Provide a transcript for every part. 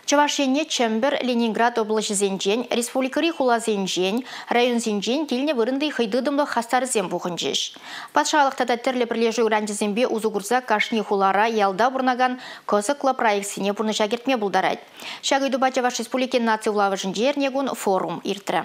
Чӑваш Ене Чӗмпӗр, Ленинград облаҫӗсенчен, республикӑри хуласенчен, районсенчен килнӗ вырӑнти хӑйтытӑмлӑх хастарӗсем пухӑнчӗҫ. Патшалӑх тата тӗрлӗ пӗрлешӳ гранчӗсемпе усӑ курса кашни хулара, ялта пурӑнакан кӑсӑклӑ проектсене пурнӑҫа кӗртме пултарать. Ҫак ыйтупа Чӑваш Республикин наци вулавӑшӗнче эрнекун форум иртрӗ.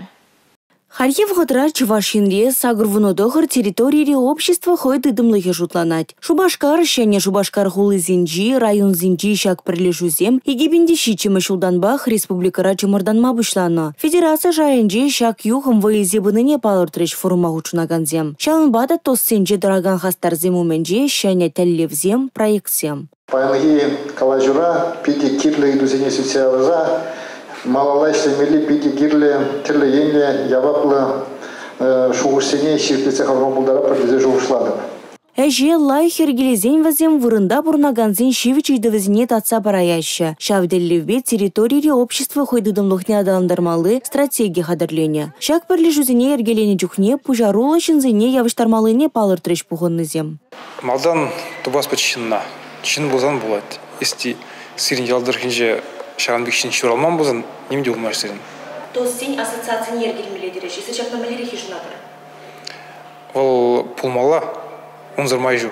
Хальхи вӑхӑтра Чӑваш Енре 89 территорири общество хӑй тытӑмлӑхӗ шутланать. Шупашкар, Ҫӗнӗ Шупашкар хулисенчи, районсенчи ҫак пӗрлешӳсем 2007-мӗш ҫултанпах республикӑра чӑмӑртанма пуҫланӑ. Федераци шайӗнче ҫак юхӑм вӑй илсе пынине палӑртрӗҫ форума хутшӑнакансем. Ҫавӑнпа та ТОСсенче тӑракан хастарсем умӗнче ҫӗнӗ тӗллевсем, проектсем. Паянхи калаҫура питӗ кирлӗ ыйтусене сӳтсе явса малалла ӗҫлемелли питӗ кирлӗ тӗрлӗ енлӗ яваплӑ шухӑшсене ҫирӗплетсе хӑварма пултаратпӑр тесе шухӑшлатӑп. Ӗҫе лайӑх йӗркелесен вӗсем вырӑнта пурӑнакансен ҫивӗч ыйтӑвӗсене татса параяҫҫӗ. Ҫав тӗллевпе территорири общество хӑйтытӑмлӑхне аталантармалли стратеги хатӗрленӗ. Ҫак пӗрлешӳсене йӗркеленӗ чухне пуҫаруллӑ ҫынсене явӑҫтармаллине палӑртрӗҫ пухӑннисем. Малтан тупас пулать ҫынна. Ҫын пулсан пулать. Если сирӗн ял тӑрӑхӗнче ҫавӑн пек ҫын ҫуралман пулсан, ним те пулмасть сирӗн. ТОСсен ассоциацине йӗркелемелле терӗҫ. Эсир ҫакна мӗнлерех йышӑнатӑр? Вӑл пулмалла, унсӑр май ҫук.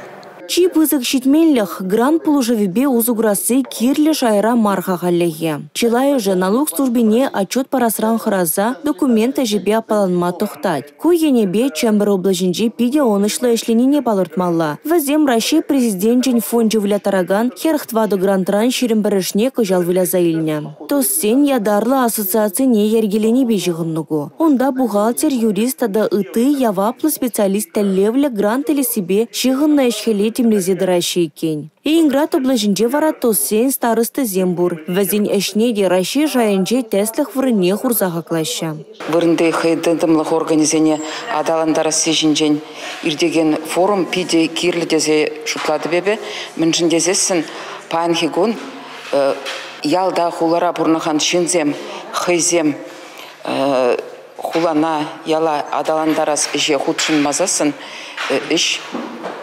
Чи пысӑк ҫитменлӗх – грант пулӑшӑвӗпе усӑ курасси кирлӗ шайра мар-ха хальлӗхе. Чылайӑшӗ налук службине отчет парасран хӑраса документ ӗҫӗпе аппаланма тӑхтать. Ку енӗпе Чӗмпӗр облаҫӗнче питӗ ӑнӑҫлӑ ӗҫленине палӑртмалла. Вӗсем Раҫҫей Президенчӗн фончӗ выляттаракан 44 грантран 21-шне кӑҫал выляса илнӗ. ТОСсен ятарлӑ ассоциацине йӗркеленипе ҫыхӑннӑ ку. Унта бухгалтер, юрист тата ытти яваплӑ специалист тӗллевлӗ грант илессипе ҫыхӑннӑ ӗҫ-хӗле тимлесе тӑраҫҫӗ иккен. Ленинград облаҫӗнче вара ТОСсен старостисем пур. Вӗсен ӗҫне те Раҫҫей шайӗнче тӗслӗх вырӑнне хурса хаклаҫҫӗ. Вырӑнти хӑй тытӑмлӑх органӗсене аталантарасси ҫинчен иртекен форум питӗ кирлӗ тесе шутлатӑп эпӗ. Мӗншӗн тесессӗн паянхи кун ялта, хулара пурӑнакан ҫынсем хӑйсем хулана, яла аталантарас ӗҫе хутшӑнмасассӑн ӗҫ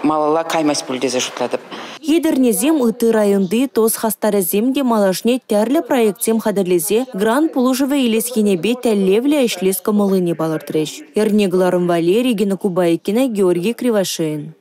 малалла каймасть пуль тесе шутлатӑп. Етӗрнесем ытти районти ТОС хастарӗсем те малашне тӗрлӗ проектсем хатӗрлесе грант пулӑшӑвӗ илес енӗпе тӗллевлӗ ӗҫлес кӑмӑллине палӑртрӗҫ. Эрне кӑларӑм валли Регина Кубайкина, Георгий Кривошеин.